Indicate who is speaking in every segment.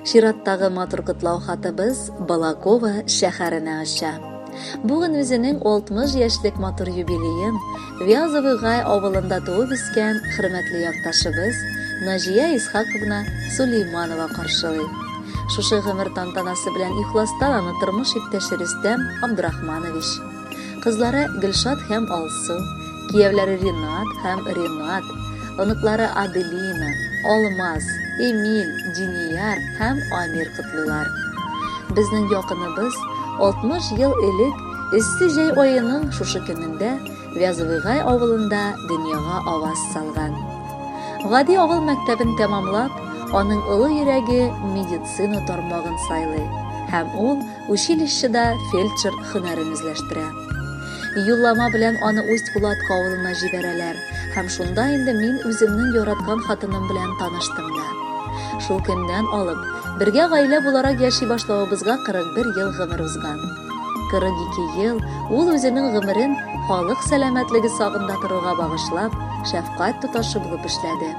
Speaker 1: Чираттагы матур котлау хатыбыз Балакова шәһәренә оча. Бүген үзенең 60 яшьлек матур юбилеен Вязовый Гай авылында туып үскән хөрмәтле якташыбыз Наҗия Исхаковна Сулейманова каршылый. Шушы гомер тантанасы белән ихластан аны тормыш иптәше Рөстәм Абдрахманович, кызлары Гөлшат һәм Алсу, кияүләре Ринат һәм Ренат, оныклары Аделина, Алмаз, Эмиль, Динияр һәм Амир котлыйлар. Безнең якыныбыз 60 ел элек эссе җәй аеның шушы көнендә Вязовыйгай авылында дөньяга аваз салган. Гади авыл мәктәбен тәмамлап, аның олы йөрәге медицина тармагын сайлый һәм ул училищеда фельдшер һөнәрен үзләштерә. Юллама белән аны Усть-Кулатка авылына җибәрәләр һәм шунда инде мин үземнең яраткан хатыным белән таныштым да. Шул көннән алып, бергә гаилә буларак яши башлавыбызга 41 ел гомер узган. 42 ел ул үзенең гомерен халык сәламәтлеге сагында торуга багышлап, шәфкать туташы булып эшләде.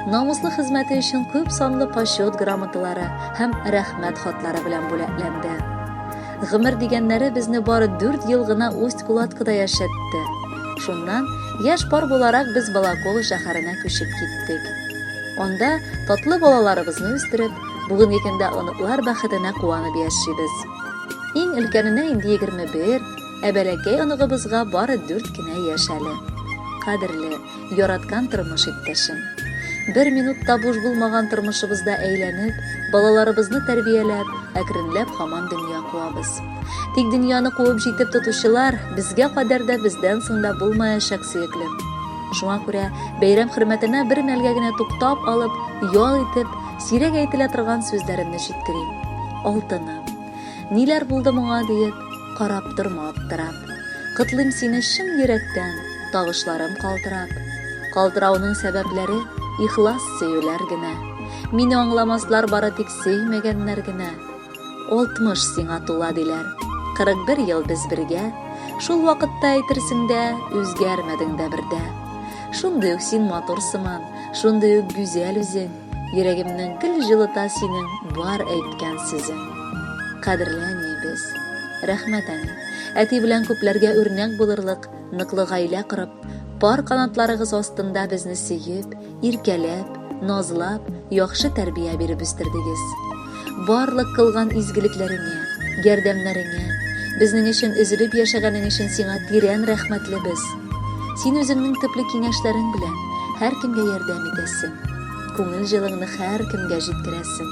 Speaker 1: Намуслы хезмәте өчен күп санлы почет грамоталары һәм рәхмәт хатлары белән бүләкләнде. Гомер дигәннәре безне бары дүрт ел гына Усть-Кулаткада яшәтте. Шуннан, яшь пар буларак без Балаково шәһәренә күчеп киттек. Анда татлы балаларыбызны үстереп, бүгенге көндә оныклар бәхетенә куанып яшибез. Иң өлкәненә инде 21, ә бәләкәй оныгыбызга бары дүрт кенә яшь әле. Кадерле, яраткан тормыш иптәшем. Бер минут та буш булмаган тормышыбызда әйләнеп, балаларыбызны тәрбияләп, әкренләп һаман дөнья куабыз. Тик дөньяны куып җитеп тотучылар безгә кадәр дә бездән соң да булмаячак, сөеклем. Шуңа күрә бәйрәм хөрмәтенә бер мәлгә генә туктап алып, ял итеп, сирәк әйтелә торган сүзләремне җиткерим. Алтыным. Ниләр булды моңа диеп, карап торма аптырап. Котлыйм сине чын йөрәктән, тавышларым калтырап. Калтырауның сәбәпләре ихлас сөюләр генә. Мине аңламаслар бары тик сөймәгәннәр генә. 60 сиңа тула диләр. 41 ел без бергә. Шул вакытта әйтерсең дә, үзгәрмәдең дә бердә. Шундый ук син матур сыман, шундый ук гүзәл үзең. Йөрәгемнең гел җылыта синең бар әйткән сүзең. Кадерле әниебез. Рәхмәт, әни. Әти белән күпләргә үрнәк булырлык ныклы гаилә корып, пар канатларыгыз астында безне сөеп, иркәләп, назлап, яхшы тәрбия биреп үстердегез. Барлык кылган изгелекләреңә, ярдәмнәреңә, безнең өчен өзелеп яшәгәнең өчен сиңа тирән рәхмәтлебез. Син үзеңнең төпле киңәшләрең белән һәркемгә ярдәм итәсең. Күңел җылыңны һәркемгә җиткерәсең.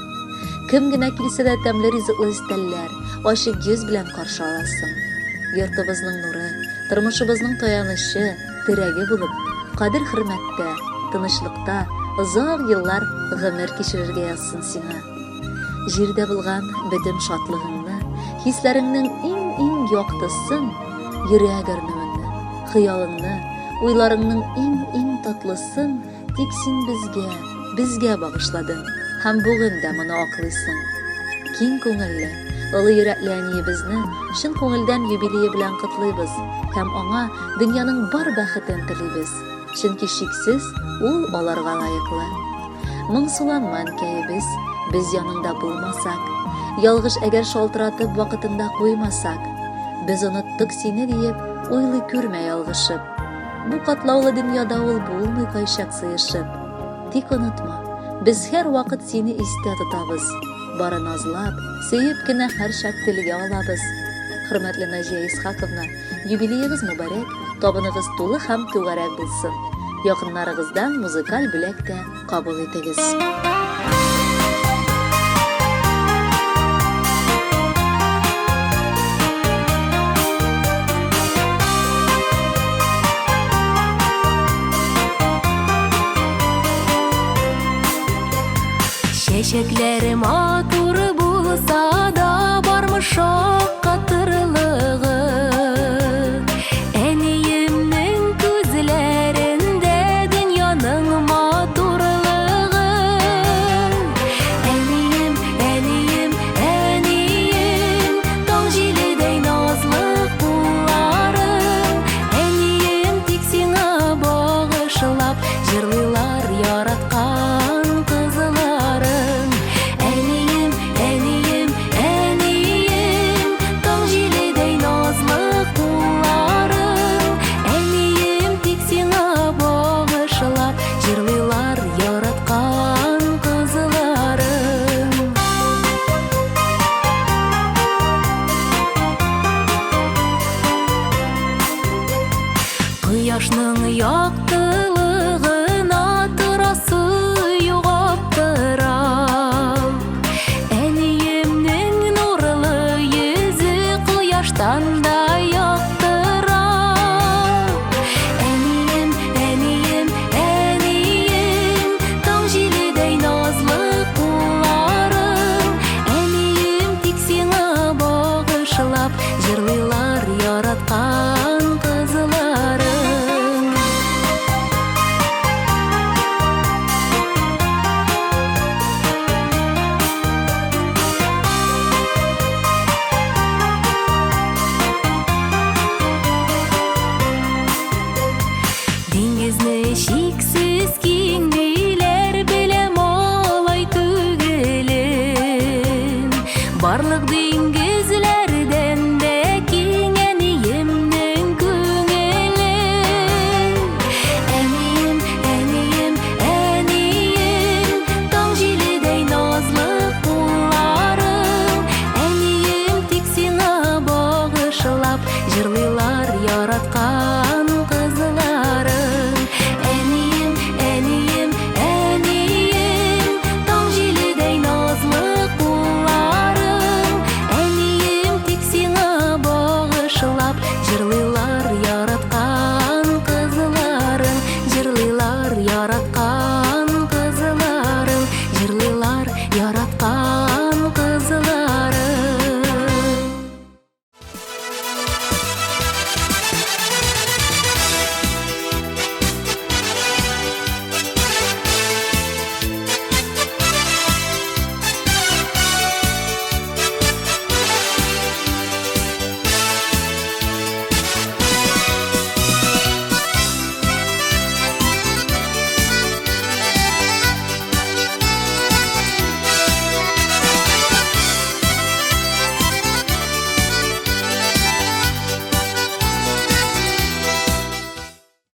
Speaker 1: Кем генә килсә дә тәмле ризыклы өстәлләр, ачык йөз белән каршы аласың. Йортыбызның нуры, тормышыбызның таянычы, терәге булып, кадер-хөрмәттә, тынычлыкта озак еллар гомер кичерергә язсын сиңа. Җирдә булган бөтен шатлыгыңны, хисләреңнең иң-иң яктысын, йөрәк әрнүеңне, хыялыңны, уйларыңның иң-иң татлысын тик син безгә, безгә багышладың һәм бүген дә моны аклыйсың. Киң күңелле, олы йөрәкле әниебезне чын күңелдән юбилее белән котлыйбыз һәм аңа дөньяның бар бәхетен телибез, чөнки шиксез ул аларга лаеклы. Моңсуланма, әнкәебез, без яныңда булмасак, ялгыш әгәр шалтыратып вакытында куймасак, без оныттык сине диеп, уйлый күрмә ялгышып. Бу катлаулы дөньяда ул булмый кайчак сыешып. Тик онытма, без һәрвакыт сине истә тотабыз. Бары назлап, сөеп кенә һәрчак телгә алабыз. Хөрмәтле Наҗия Исхаковна, юбилеегыз мөбарәк, табыныгыз тулы һәм түгәрәк булсын. Якыннарыгыздан музыкаль бүләк тә кабул итегез.
Speaker 2: Чәчәкләре матур булса да, бармы шаккатырлыгы? Әниемнең күзләрендә дөньяның матурлыгы. Әнием, әнием, әнием, таң җиледәй назлы кулларың. Әнием, тик сиңа багышлап җырлыйлар яраткан.